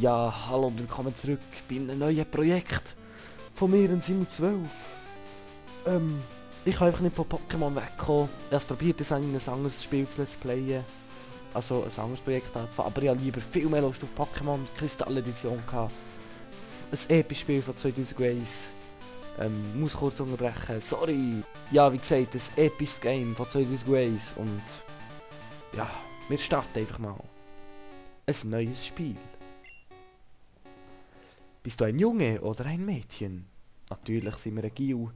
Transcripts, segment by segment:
Ja, hallo und willkommen zurück bei einem neuen Projekt von mir in Simu12. Ich kann einfach nicht von Pokémon wegkommen. Ich habe probiert, ein anderes Spiel zu let's playen. Also ein anderes Projekt anzufangen, aber ich habe lieber viel mehr Lust auf Pokémon Kristall Edition gehabt. Ein episches Spiel von 2001. Muss kurz unterbrechen, sorry. Ja, wie gesagt, ein episches Game von 2001 und ja, wir starten einfach mal. Ein neues Spiel. Bist du ein Junge oder ein Mädchen? Natürlich sind wir ein Gil.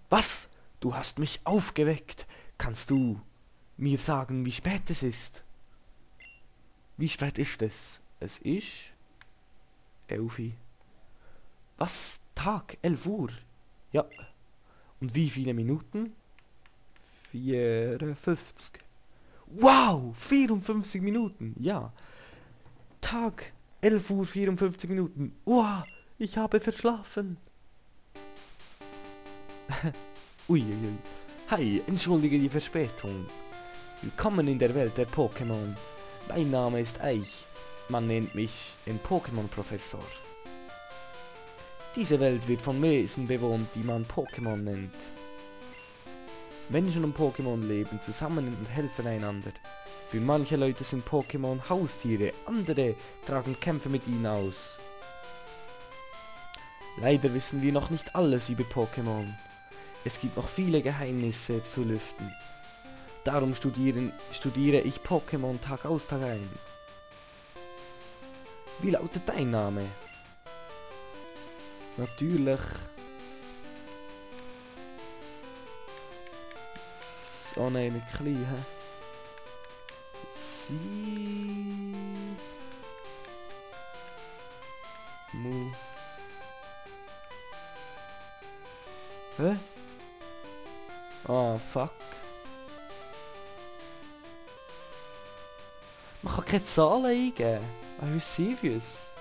Was? Du hast mich aufgeweckt. Kannst du mir sagen, wie spät es ist? Wie spät ist es? Es ist 11 Uhr. Was? Tag? 11 Uhr? Ja. Und wie viele Minuten? 54. Wow! 54 Minuten! Ja. Tag 11 Uhr 54 Minuten. Wow! Ich habe verschlafen. Uiuiui. Hi, entschuldige die Verspätung. Willkommen in der Welt der Pokémon. Mein Name ist Eich. Man nennt mich den Pokémon-Professor. Diese Welt wird von Wesen bewohnt, die man Pokémon nennt. Menschen und Pokémon leben zusammen und helfen einander. Für manche Leute sind Pokémon Haustiere, andere tragen Kämpfe mit ihnen aus. Leider wissen wir noch nicht alles über Pokémon. Es gibt noch viele Geheimnisse zu lüften. Darum studiere ich Pokémon Tag aus Tag ein. Wie lautet dein Name? Natürlich. Oh nein, mit klein, hä? Mu. Hä? Oh, fuck. Man kann keine Zahlen eingeben. Are you serious?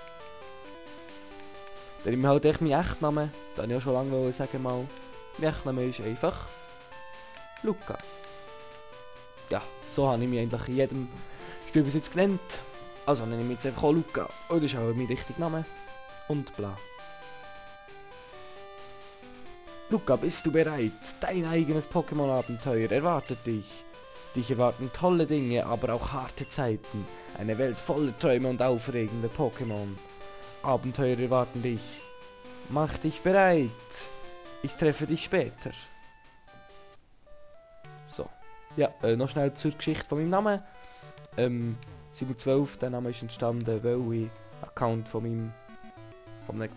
Dann habe ich halt echt meinen Echtnamen. Das wollte ich ja schon lange sagen mal. Mein Echtname ist einfach Luca. Ja, so habe ich mich eigentlich in jedem Spiel bis jetzt genannt. Also nenne ich mich jetzt einfach auch Luca. Oh, das ist auch mein richtiger Name. Und bla. Luca, bist du bereit? Dein eigenes Pokémon-Abenteuer erwartet dich. Dich erwarten tolle Dinge, aber auch harte Zeiten. Eine Welt voller Träume und aufregende Pokémon. Abenteuer erwarten dich. Mach dich bereit. Ich treffe dich später. So. Ja, noch schnell zur Geschichte von meinem Namen. 712, der Name ist entstanden, weil ich Account von einem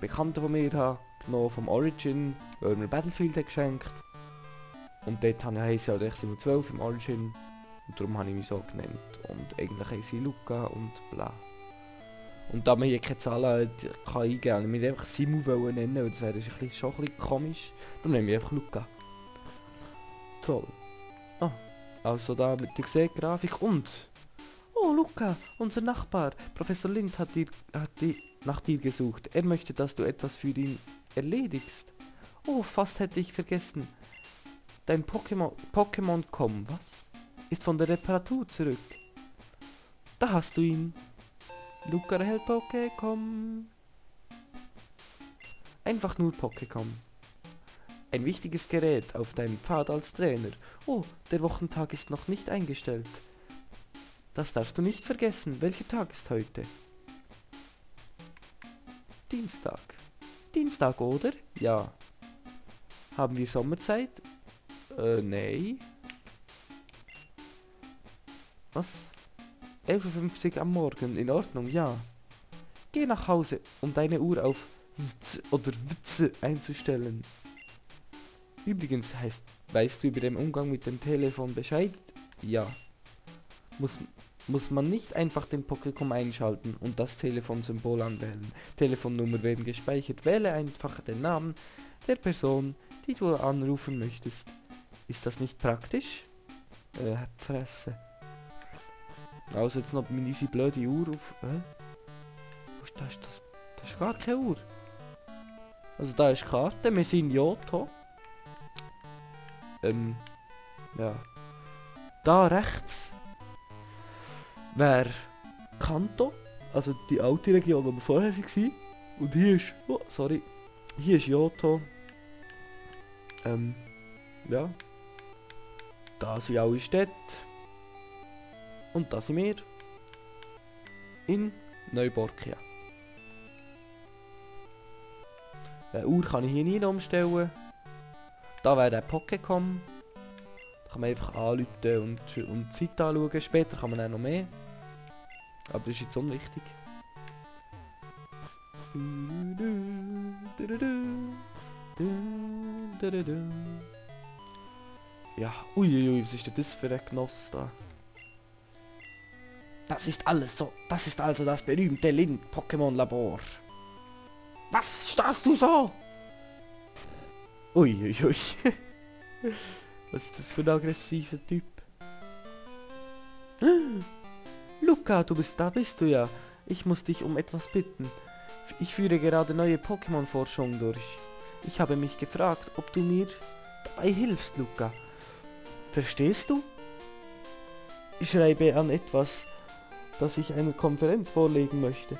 Bekannten von mir habe, noch vom Origin, weil er mir Battlefield hat geschenkt. Und dort heisst ja auch 712 im Origin. Und darum habe ich mich so genannt. Und eigentlich heisst ich Luca und bla. Und da man hier keine Zahlen kann eingeben kann, ich mich einfach Simu nennen, weil das wäre schon ein bisschen komisch. Dann nehme ich einfach Luca. Troll. Ah, also da mit der gesehen Grafik und... Oh Luca, unser Nachbar, Professor Lind hat nach dir gesucht. Er möchte, dass du etwas für ihn erledigst. Oh, fast hätte ich vergessen. Dein Pokémon.com, was? Ist von der Reparatur zurück. Da hast du ihn. Luca erhält Pokécom. Einfach nur Pokécom. Ein wichtiges Gerät auf deinem Pfad als Trainer. Oh, der Wochentag ist noch nicht eingestellt. Das darfst du nicht vergessen. Welcher Tag ist heute? Dienstag. Dienstag, oder? Ja. Haben wir Sommerzeit? Nee. Was? 11:50 Uhr am Morgen, in Ordnung, ja. Geh nach Hause, um deine Uhr auf Z oder WZ einzustellen. Übrigens weißt du über den Umgang mit dem Telefon Bescheid? Ja. Muss man nicht einfach den Pokécom einschalten und das Telefonsymbol anwählen. Telefonnummer werden gespeichert. Wähle einfach den Namen der Person, die du anrufen möchtest. Ist das nicht praktisch? Fresse. Also jetzt noch meine blöde Uhr auf... Was ist das? Das ist gar keine Uhr. Also da ist die Karte, wir sind Johto. Ja. Da rechts wäre Kanto, also die alte Region, wo wir vorher waren. Und hier ist, oh, sorry, hier ist Johto. Ja. Da sind alle Städte. Und da sind wir. In Neuborkia. Eine Uhr kann ich hier nicht umstellen. Da wäre der Pokécom. Da kann man einfach anrufen und die Zeit anschauen. Später kann man auch noch mehr. Aber das ist jetzt unwichtig. Ja, uiuiui, was ist denn das für ein Genoss da? Das ist alles so. Das ist also das berühmte Lind-Pokémon-Labor. Was starrst du so? Uiuiui. Was ist das für ein aggressiver Typ? Luca, da bist du ja. Ich muss dich um etwas bitten. Ich führe gerade neue Pokémon-Forschung durch. Ich habe mich gefragt, ob du mir dabei hilfst, Luca. Verstehst du? Ich schreibe an etwas, das ich einer Konferenz vorlegen möchte.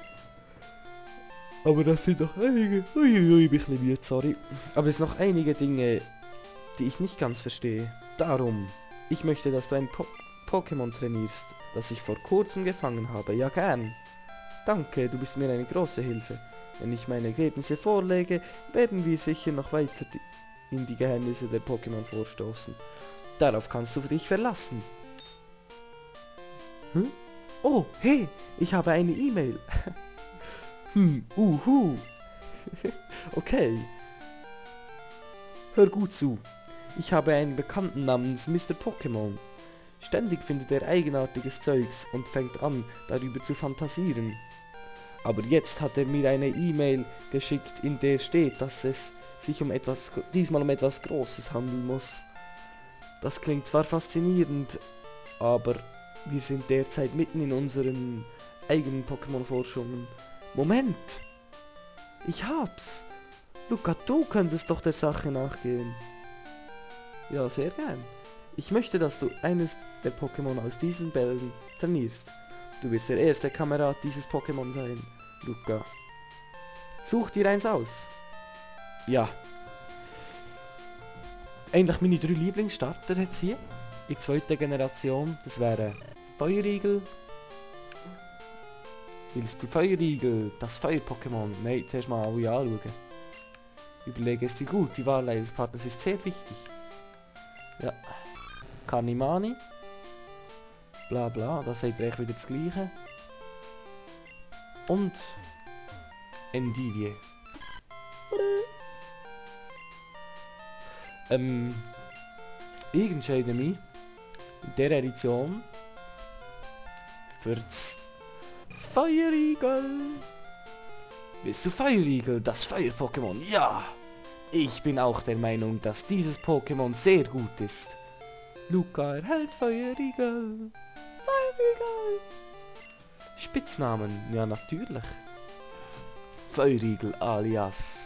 Aber das sind noch einige... Uiuiui, bin ich ein bisschen müde, sorry. Aber es sind noch einige Dinge, die ich nicht ganz verstehe. Darum, ich möchte, dass du ein Pokémon trainierst, das ich vor kurzem gefangen habe. Ja, gern. Danke, du bist mir eine große Hilfe. Wenn ich meine Ergebnisse vorlege, werden wir sicher noch weiter in die Geheimnisse der Pokémon vorstoßen. Darauf kannst du dich verlassen. Hm? Oh, hey, ich habe eine E-Mail. Okay. Hör gut zu. Ich habe einen Bekannten namens Mr. Pokémon. Ständig findet er eigenartiges Zeugs und fängt an, darüber zu fantasieren. Aber jetzt hat er mir eine E-Mail geschickt, in der steht, dass es sich diesmal um etwas Großes handeln muss. Das klingt zwar faszinierend, aber wir sind derzeit mitten in unseren eigenen Pokémon-Forschungen. Moment! Ich hab's! Luca, du könntest doch der Sache nachgehen. Ja, sehr gern. Ich möchte, dass du eines der Pokémon aus diesen Bällen trainierst. Du wirst der erste Kamerad dieses Pokémon sein, Luca. Such dir eins aus. Ja. Eigentlich meine 3 Lieblingsstarter jetzt hier. In 2. Generation. Das wäre Feuerigel. Willst du Feuerigel? Das Feuer-Pokémon? Nein, zuerst mal alle anschauen. Überlege es dir gut, die Wahl deines Partners ist sehr wichtig. Ja. Kanimani. Bla bla, da seid ihr echt wieder das Gleiche. Und Endivie. Ich entscheide mich in dieser Edition für das Feuerigel. Willst du Feuerigel, das Feuer-Pokémon? Ja! Ich bin auch der Meinung, dass dieses Pokémon sehr gut ist. Luca erhält Feuerigel. Feuerigel. Spitznamen, ja natürlich. Feuerigel alias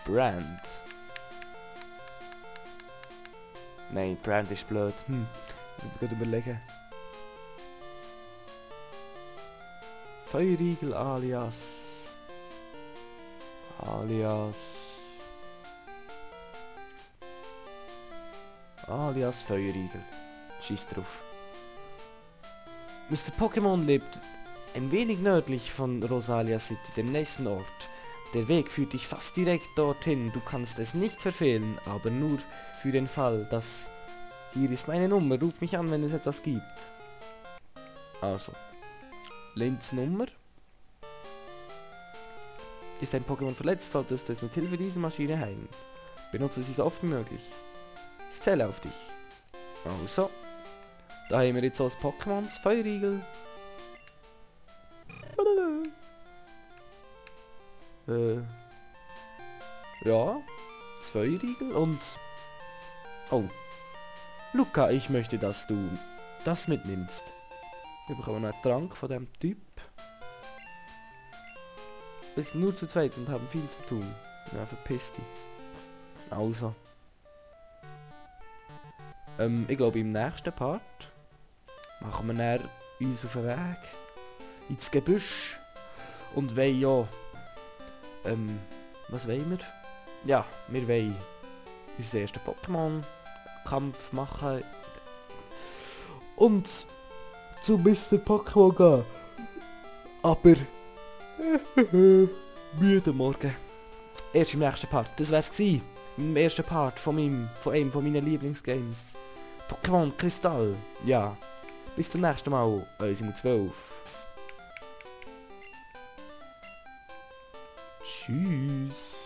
Brand. Nein, Brand ist blöd. Ich muss gerade überlegen. Feuerigel alias Feuerigel. Schieß drauf. Mr. Pokémon lebt ein wenig nördlich von Rosalia City, dem nächsten Ort. Der Weg führt dich fast direkt dorthin. Du kannst es nicht verfehlen, aber nur für den Fall, dass... Hier ist meine Nummer. Ruf mich an, wenn es etwas gibt. Also. Linds Nummer. Ist ein Pokémon verletzt, solltest du es mit Hilfe dieser Maschine heilen. Benutze sie so oft wie möglich. Ich zähle auf dich. Also. Da haben wir jetzt so das Pokémon, das Feuerigel. Ja. Das Feuerigel und... Oh. Luca, ich möchte, dass du das mitnimmst. Wir bekommen einen Trank von dem Typ. Wir sind nur zu zweit und haben viel zu tun. Ja, verpiss dich. Also. Ich glaube im nächsten Part machen wir dann uns auf den Weg ins Gebüsch und wollen ja... was wollen wir? Ja, wir wollen unseren ersten Pokémon-Kampf machen und zu Mr. Pokémon gehen. Aber... müde Morgen. Erst im nächsten Part. Das wär's gewesen. Im ersten Part von einem von meinen Lieblingsgames. Pokémon Kristall. Ja. Bis zum nächsten Mal. Euer Simon 12. Tschüss.